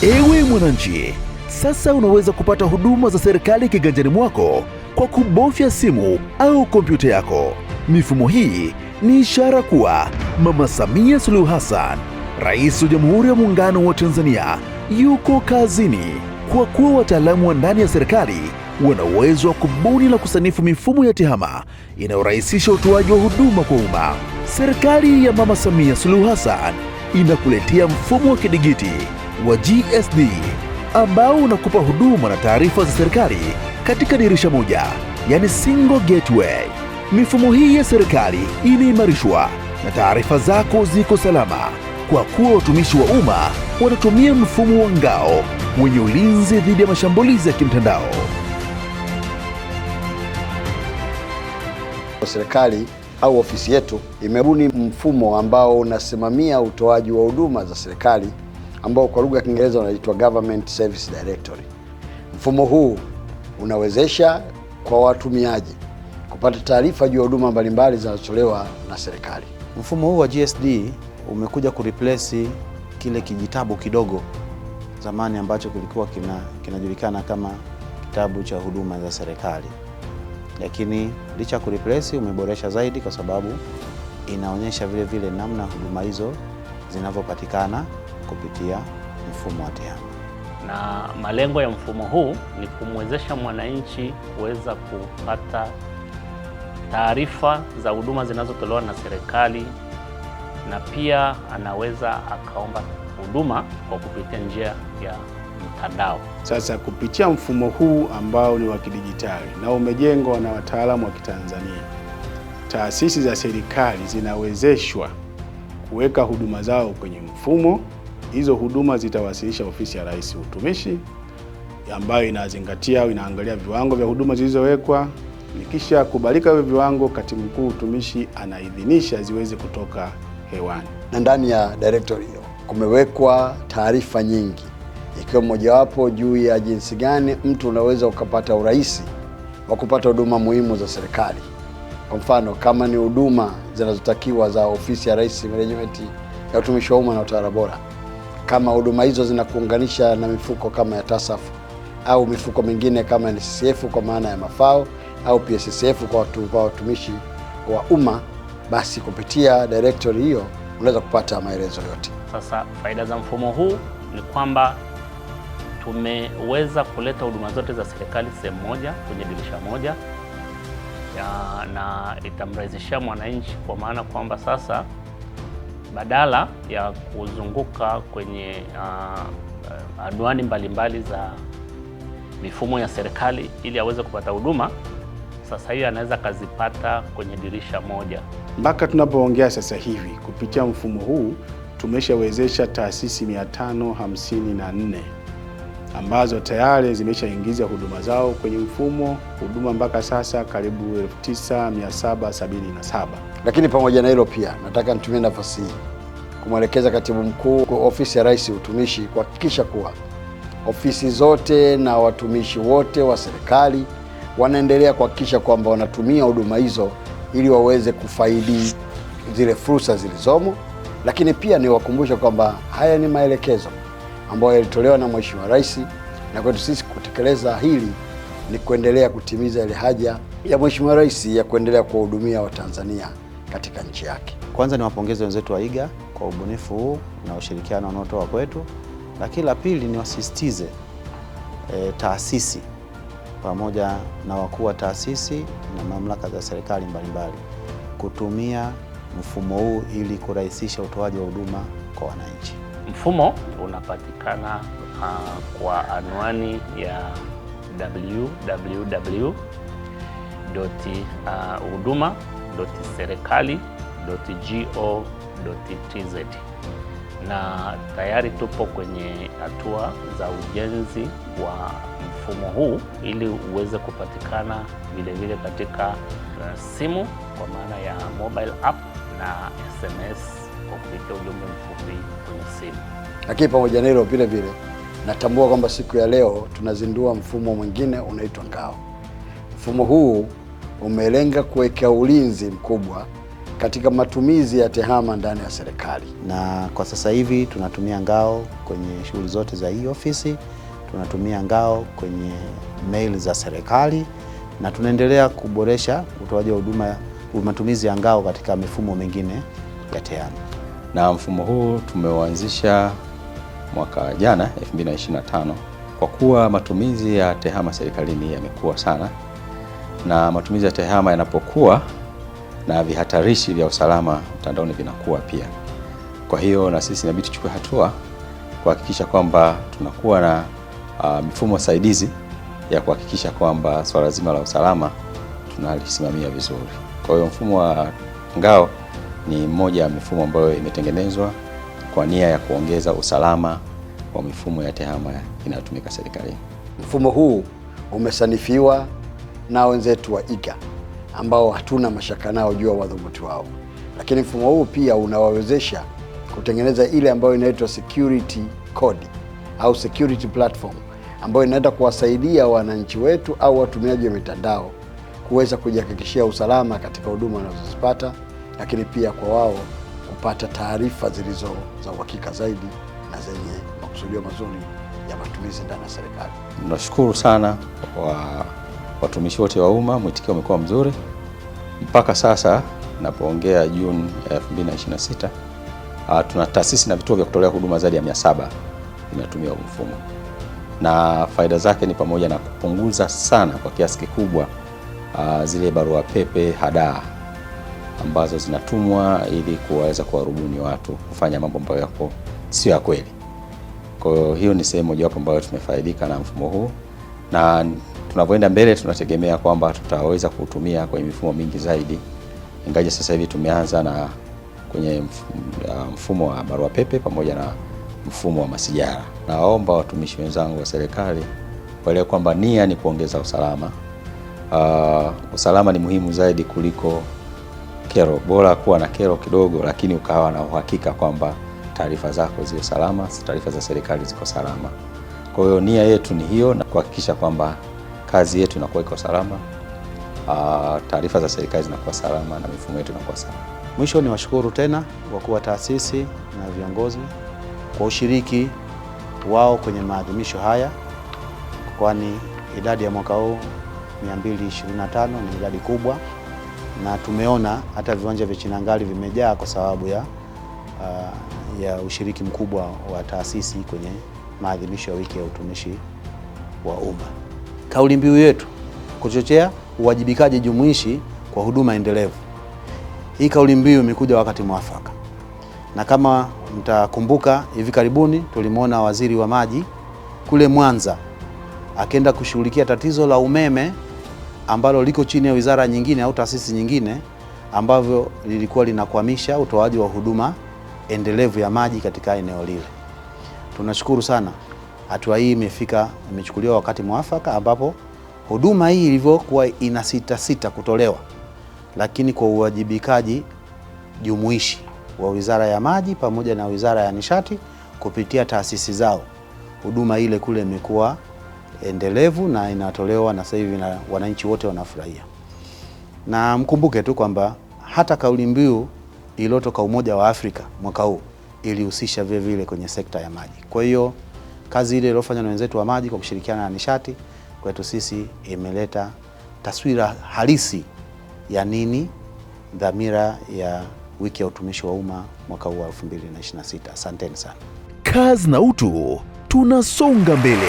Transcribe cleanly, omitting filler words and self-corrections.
Ewe mwananchi, sasa unaweza kupata huduma za serikali kiganjani mwako kwa kubofya simu au kompyuta yako. Mifumo hii ni ishara kuwa Mama Samia Suluhu Hassan, Rais wa Jamhuri ya Muungano wa Tanzania, yuko kazini, kwa kuwa wataalamu wa ndani ya serikali wana uwezo wa kubuni na kusanifu mifumo ya TEHAMA inayorahisisha utoaji wa huduma kwa umma. Serikali ya Mama Samia Suluhu Hassan inakuletea mfumo wa kidigiti wa GSD ambao unakupa huduma na taarifa za serikali katika dirisha moja, yani single gateway. Mifumo hii ya serikali imeimarishwa na taarifa zako ziko salama kwa kuwa watumishi wa umma wanatumia mfumo wa ngao wenye ulinzi dhidi ya mashambulizi ya kimtandao. Serikali au ofisi yetu imebuni mfumo ambao unasimamia utoaji wa huduma za serikali ambao kwa lugha ya Kiingereza unaitwa Government Service Directory. Mfumo huu unawezesha kwa watumiaji kupata taarifa juu ya huduma mbalimbali zinazotolewa na serikali. Mfumo huu wa GSD umekuja kureplace kile kijitabu kidogo zamani ambacho kilikuwa kinajulikana kama kitabu cha huduma za serikali, lakini licha ya kureplace umeboresha zaidi kwa sababu inaonyesha vile vile namna huduma hizo zinavyopatikana kupitia mfumo wa TEHAMA. Na malengo ya mfumo huu ni kumwezesha mwananchi kuweza kupata taarifa za huduma zinazotolewa na serikali, na pia anaweza akaomba huduma kwa kupitia njia ya mtandao. Sasa kupitia mfumo huu ambao ni wa kidijitali na umejengwa na wataalamu wa Kitanzania, taasisi za serikali zinawezeshwa kuweka huduma zao kwenye mfumo. Hizo huduma zitawasilisha Ofisi ya Rais Utumishi, ambayo inazingatia au inaangalia viwango vya huduma zilizowekwa. Nikisha kubalika hivyo viwango, Katibu Mkuu Utumishi anaidhinisha ziweze kutoka hewani. Na ndani ya directory hiyo kumewekwa taarifa nyingi, ikiwa mojawapo juu ya jinsi gani mtu unaweza ukapata urahisi wa kupata huduma muhimu za serikali. Kwa mfano, kama ni huduma zinazotakiwa za Ofisi ya Rais Management ya Utumishi wa Umma na Utawala Bora, kama huduma hizo zinakuunganisha na mifuko kama ya TASAF au mifuko mingine kama NSSF kwa maana ya mafao au PSSF kwa watumishi wa umma, basi kupitia directory hiyo unaweza kupata maelezo yote. Sasa faida za mfumo huu ni kwamba tumeweza kuleta huduma zote za serikali sehemu moja kwenye dirisha moja ya, na itamrahisishia mwananchi kwa maana kwamba sasa badala ya kuzunguka kwenye anwani mbalimbali za mifumo ya serikali ili aweze kupata huduma, sasa hiyo anaweza akazipata kwenye dirisha moja. Mpaka tunapoongea sasa hivi, kupitia mfumo huu tumeshawezesha taasisi 554 ambazo tayari zimeshaingiza huduma zao kwenye mfumo. Huduma mpaka sasa karibu 9777. Lakini pamoja na hilo pia nataka nitumie nafasi hii kumwelekeza Katibu Mkuu wa Ofisi ya Rais Utumishi kuhakikisha kuwa ofisi zote na watumishi wote wa serikali wanaendelea kuhakikisha kwamba wanatumia huduma hizo ili waweze kufaidi zile fursa zilizomo. Lakini pia niwakumbushe kwamba haya ni maelekezo ambayo yalitolewa na Mheshimiwa Rais, na kwetu sisi kutekeleza hili ni kuendelea kutimiza ile haja ya Mheshimiwa Rais ya kuendelea kuwahudumia Watanzania katika nchi yake. Kwanza niwapongeze wenzetu wa iGA kwa ubunifu huu na ushirikiano wanaotoa kwetu, lakini la pili niwasisitize taasisi pamoja na wakuu wa taasisi na mamlaka za serikali mbalimbali kutumia mfumo huu ili kurahisisha utoaji wa huduma kwa wananchi. Mfumo unapatikana kwa anwani ya www.huduma.serikali.go.tz, na tayari tupo kwenye hatua za ujenzi wa mfumo huu ili uweze kupatikana vilevile katika simu kwa maana ya mobile app na SMS kwa kupitia ujumbe mfupi kwenye simu. Lakini pamoja na hilo vile vile natambua kwamba siku ya leo tunazindua mfumo mwingine unaitwa Ngao. Mfumo huu umelenga kuweka ulinzi mkubwa katika matumizi ya TEHAMA ndani ya serikali. Na kwa sasa hivi tunatumia ngao kwenye shughuli zote za e-ofisi, tunatumia ngao kwenye mail za serikali na tunaendelea kuboresha utoaji wa huduma, matumizi ya ngao katika mifumo mingine ya TEHAMA. Na mfumo huu tumeuanzisha mwaka jana 2025 kwa kuwa matumizi ya TEHAMA serikalini yamekuwa sana, na matumizi ya TEHAMA yanapokuwa na vihatarishi vya usalama mtandaoni vinakuwa pia. Kwa hiyo na sisi inabidi tuchukue hatua kuhakikisha kwamba tunakuwa na mifumo saidizi ya kuhakikisha kwamba swala zima la usalama tunalisimamia vizuri. Kwa hiyo mfumo wa ngao ni mmoja ya mifumo ambayo imetengenezwa kwa nia ya kuongeza usalama wa mifumo ya TEHAMA inayotumika serikalini. Mfumo huu umesanifiwa na wenzetu wa IGA ambao hatuna mashaka nao juu ya madhubuti wao, lakini mfumo huu pia unawawezesha kutengeneza ile ambayo inaitwa security code au security platform ambayo inaenda kuwasaidia wananchi wetu au watumiaji wa mitandao kuweza kujihakikishia usalama katika huduma wanazozipata, lakini pia kwa wao kupata taarifa zilizo za uhakika zaidi na zenye makusudio mazuri ya matumizi ndani ya serikali. Tunashukuru sana kwa watumishi wote wa umma, mwitikio umekuwa mzuri mpaka sasa napoongea Juni 2026, tuna taasisi na vituo vya kutolea huduma zaidi ya 700 vinatumia mfumo, na faida zake ni pamoja na kupunguza sana kwa kiasi kikubwa zile barua pepe hadaa ambazo zinatumwa ili kuweza kuwarubuni watu kufanya mambo ambayo yako sio ya kweli. Kwa hiyo ni sehemu mojawapo ambayo tumefaidika na mfumo huu, na tunavyoenda mbele tunategemea kwamba tutaweza kuutumia kwenye mifumo mingi zaidi, ingawa sasa hivi tumeanza na kwenye mfumo wa barua pepe pamoja na mfumo wa masijara. Naomba watumishi wenzangu wa serikali waelewe kwamba nia ni kuongeza usalama. Usalama ni muhimu zaidi kuliko kero. Bora kuwa na kero kidogo, lakini ukawa na uhakika kwamba taarifa zako ziko salama, taarifa za serikali ziko salama. Kwa hiyo nia yetu ni hiyo, na kuhakikisha kwamba kazi yetu inakuwa iko salama, taarifa za serikali zinakuwa salama na mifumo yetu inakuwa salama. Mwisho ni washukuru tena wakuu wa taasisi na viongozi kwa ushiriki wao kwenye maadhimisho haya, kwani idadi ya mwaka huu 225 ni idadi kubwa, na tumeona hata viwanja vya Chinangali vimejaa kwa sababu ya ushiriki mkubwa wa taasisi kwenye maadhimisho ya wiki ya utumishi wa umma. Kauli mbiu yetu kuchochea uwajibikaji jumuishi kwa huduma endelevu. Hii kauli mbiu imekuja wakati mwafaka, na kama mtakumbuka hivi karibuni tulimwona waziri wa maji kule Mwanza akaenda kushughulikia tatizo la umeme ambalo liko chini ya wizara nyingine au taasisi nyingine, ambavyo lilikuwa linakwamisha utoaji wa huduma endelevu ya maji katika eneo lile. Tunashukuru sana hatua hii imechukuliwa wakati mwafaka, ambapo huduma hii ilivyokuwa ina sita kutolewa, lakini kwa uwajibikaji jumuishi wa Wizara ya Maji pamoja na Wizara ya Nishati kupitia taasisi zao, huduma ile kule imekuwa endelevu na inatolewa na sasa hivi na wananchi wote wanafurahia. Na mkumbuke tu kwamba hata kauli mbiu iliyotoka Umoja wa Afrika mwaka huu ilihusisha vile vile kwenye sekta ya maji. Kwa hiyo kazi ile iliyofanywa na wenzetu wa maji kwa kushirikiana na nishati kwetu sisi imeleta taswira halisi ya nini dhamira ya wiki ya utumishi wa umma mwaka huu wa 2026. Asanteni sana. Kazi na utu, tunasonga mbele.